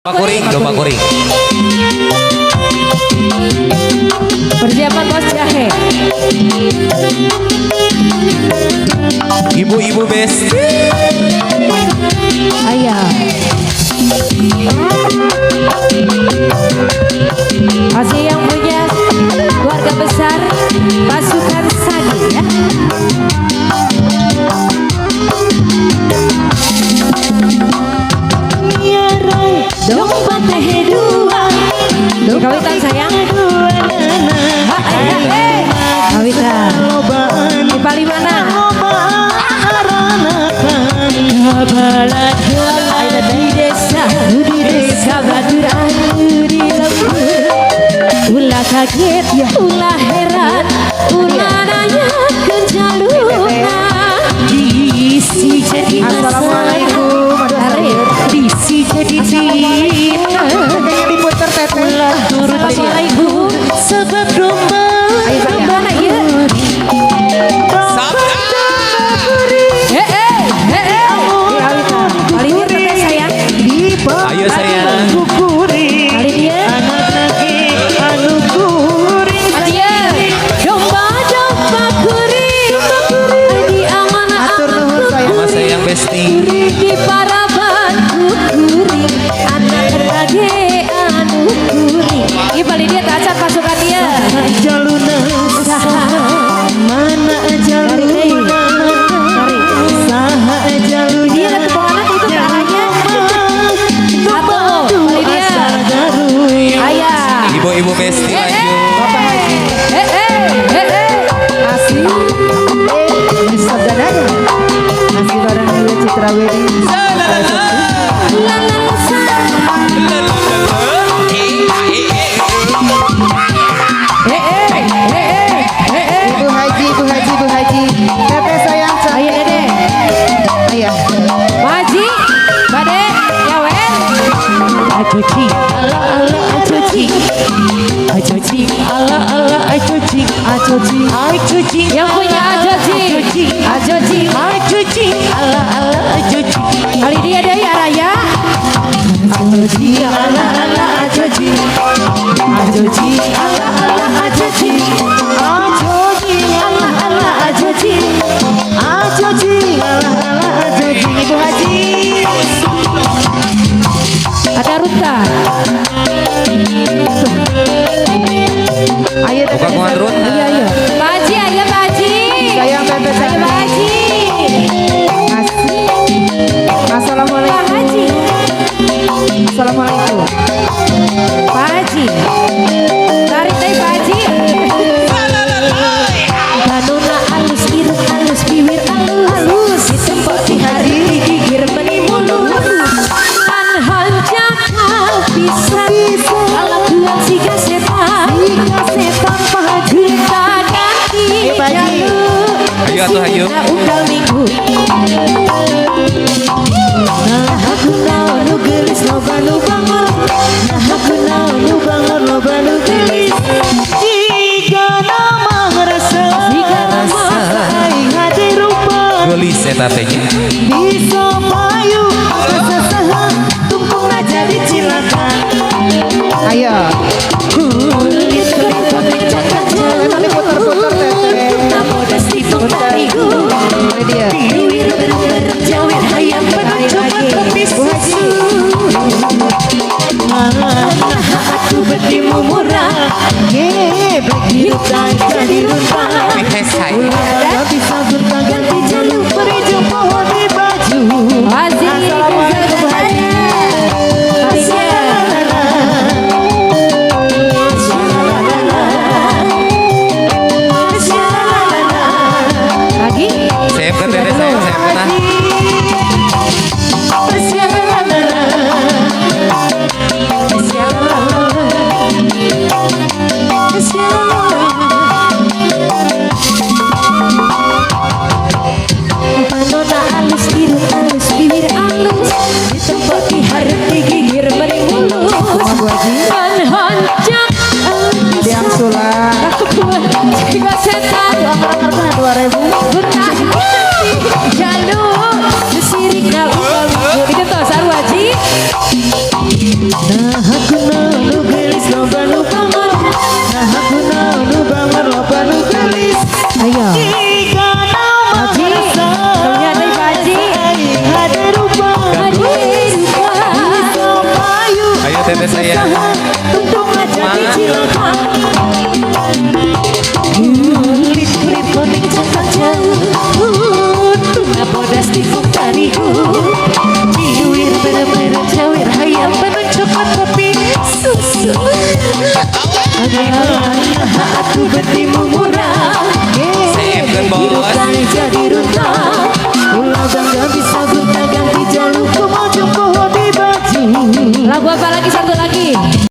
Kuring, domba kuring. Persiapan bos jahe. Ibu-ibu besti. Ayah. Masih yang punya keluarga besar pasukan Sagi ya. Domba teh dua, kawitan sayang. Kawitan. Di pali mana? Di desa, di desa baturan di lembur. Ulah kaget, ulah heran, ulah nanya ke jalurna. Bisi jadi Assalamualaikum. Bisi jadi cerita. Diputer teteh. Ulah turut Assalamualaikum. Sebab domba domba ya. Ayo sayang. Kali dia. Domba domba kuring. Di aman aman Mama sayang besti. Di paraban kuring. Anak lagi anu kuring. Ieu bali dia tak acan pasukan dia. Jaluna mana jaluna saha jaluna. Dia ada kebohongan itu ke arahnya. Satu, bali dia. Ayah. Ibu-ibu besti lanjut. Bapak Haji. Asih. Sabdananya. Masih bareng juga Citra Wedding. Ibu Haji, Ibu Haji, Ibu Haji. Teteh sayang cantik. Ayo Dede. Ayah. Haji, Bade, Yawen. Ajoji, ala ala ajoji. Ajoji, ala ala ajoji. Ajoji, ajoji. Yang punya ajoji. Ajoji, ajoji, ala ala ajoji. Kali dia dari araya. Ajoji, ala ala ajoji. Ajoji, ala ala ajoji. Ajoji, ala ala ajoji. Ajoji, ala ala ajoji. Ibu Haji. Ada Ruta. Ayo Buka teteh. kuat Ruta. Iya iya. Pak Haji, ayo Pak Haji. Sayang teteh Ayo cantik. Pak Haji. Asih. Pak Assalamualaikum. Haji. Assalamualaikum. Pak Haji. Tarik deh Pak Haji. Banona alus, irung alus, bibir alus, hitam putih hari gigir meni mulus. Kan hanjakal pisan, kalakuan siga setan, Siga setan Pak Haji. Kita ganti Ayo, Pak Haji. jalur. Ayo atuh, ayo. Sina unggal minggu. Nah aku naon nu geulis loba nu bangor. Nah aku naon nu bangor loba nu geulis. Jika nama ngerasa Jika nama aing hati rupa Geulis eta teh nya. bisa payu kesesahan tungkungna jadi cilaka. Ayo. Kulit kulit kulit cakak Memang diputer-puter teteh. Namodas di tarigu. Ini dia. Biwir berem-berem jawir hayam Tarik lagi. kopi Bu Haji. susu. Nah aku betimu murah. Geblek hidup dan jadi runtah. Hesai. Ulah bisa gonta ganti jalur beri pohon di baju. Haji. Assalamualaikum Bu Haji. Lagi. Sayap ke teteh sayang, sayap ke nah. Nah, aku nu geulis loba nu bangor. Nah, aku nu bangor loba nu geulis. Ayo. Jika nama Haji, ternyata Pak Haji. Hade rupa. Hade rupa. Bisa payu. Ayo, Teteh sayang. Tungtung jadi cilaka. Kulit kulit kuning cangkang jauh, tunga bodas di tarigu. Ciwir bere-bere cawir hayam panon coklat kopi susu.